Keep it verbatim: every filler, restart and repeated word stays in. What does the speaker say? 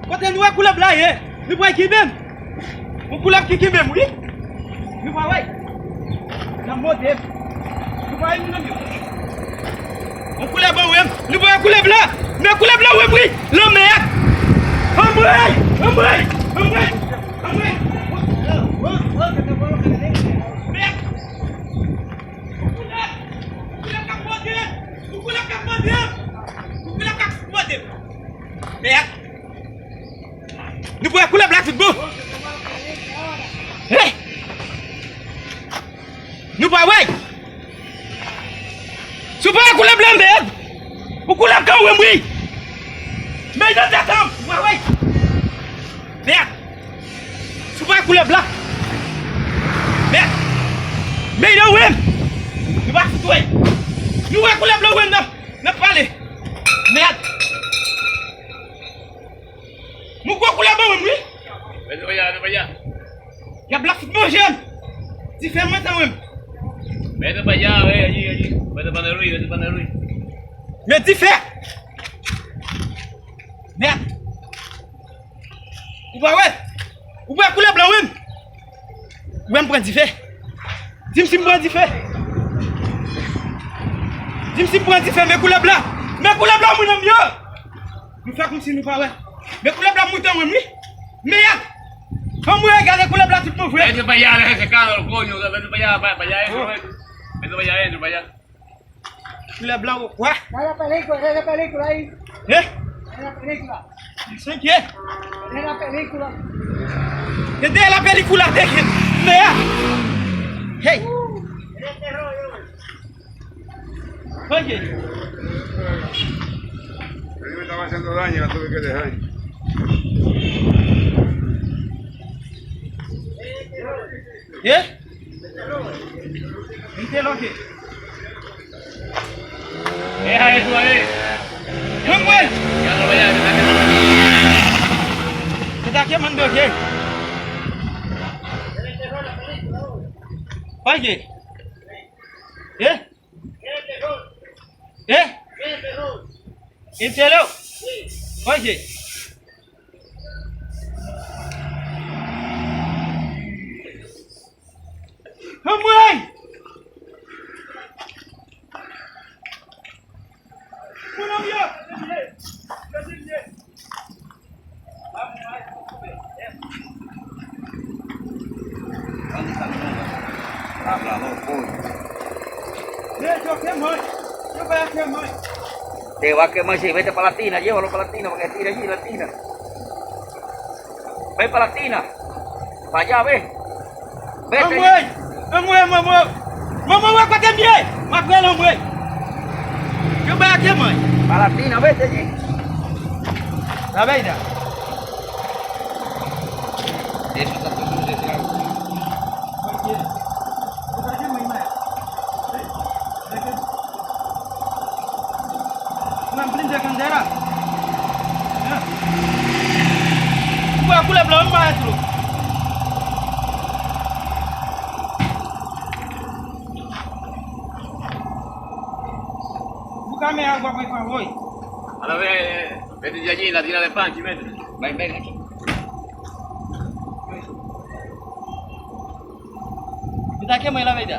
Kote nou wè koulèv la ye? Nou pral kenbe m. Yon koulèv ki kenbe m, wi. Nou pa wè? N ap monte m. Nou pa wè nou menm yo? Yon koulèv anwè m. Nou pa wè koulèv la? Men koulèv la wè m, wi. Lanmè a. Anmwey! Anmwey! Anmwey! Anmwey! Mèd! Yon koulèv! Yon koulèv k ap mòde m! Yon koulèv k ap mòde m! Yon koulèv k ap mòde m! Mèd! Nou pran koulèv la tout bon. Hey! Nou pa wè? Si w pa wè koulèv la, mèd! Ou koulèv ka wè m, wi! Men nan tèt an, ou pa wè? Mèd! Si w pa wè koulèv la, mèd! Men nan wè m! Nou pa fout wè! Nou wè koulèv la, wè m nan! N ap pale! Mèd! Mwen gwo koulèb anwè m, wi. Mèt Paya, mèt Paya. Y ap la fout manje m. Dife mwen tanwè m. Mèt Paya, wi, wi, wi. Mèt Paya, wi, mèt Paya, wi. Men dife. Mèt. Ou pa wè? Ou pa wè koulèb la, wi. Ou wè m pran dife? Di m si m pran dife. Di m si m pran dife, men koulèb la. Men koulèb la, moun an m yo. Nou fè kòmsi nou pa wè. Men koulèb la moute anwè m, wi. Men y ap. Anmwey, gade koulèb la tout bon vre. Mèt Paya, la, se ka, konyo, mèt Paya, pa, pa, ya, mèt Paya, mèt Paya. Koulèb la, wè. Dale la película, dale la película ahí. Eh? Dale la película. San kye? Dale la película. Te dèyè la pelikula, te gen. Men a. Hey. Oye. Ellos me estaban haciendo daño, la tuve que dejar. Eh? Mete lo que. Deja eso ahí. Mwen mwen. Ya no vaya. Se ta ke mande ke. Oye. Eh? Eh? Entero. Oye. Anmwey! Moun an m yo! Te va que manje, vete pa latina, llévalo pa latina, porque tira allí latina. Ven pa latina. Pa allá, ve. Vete. Anmwey! Anmwey, manman! Manman, wè kote m ye! M ap rele anmwey! Yo bay ake mwen! Pa latina, vete allí. La veyda. Eso está todo de trago. Mwen blinde kandela. Ou wè koulèb la, menm maestro. Ou ka men agwa pou favoy. Ahora ve, ve de allí, la tira de pan, chimete. Ven, ven aquí. Kita ke mwen la veyda.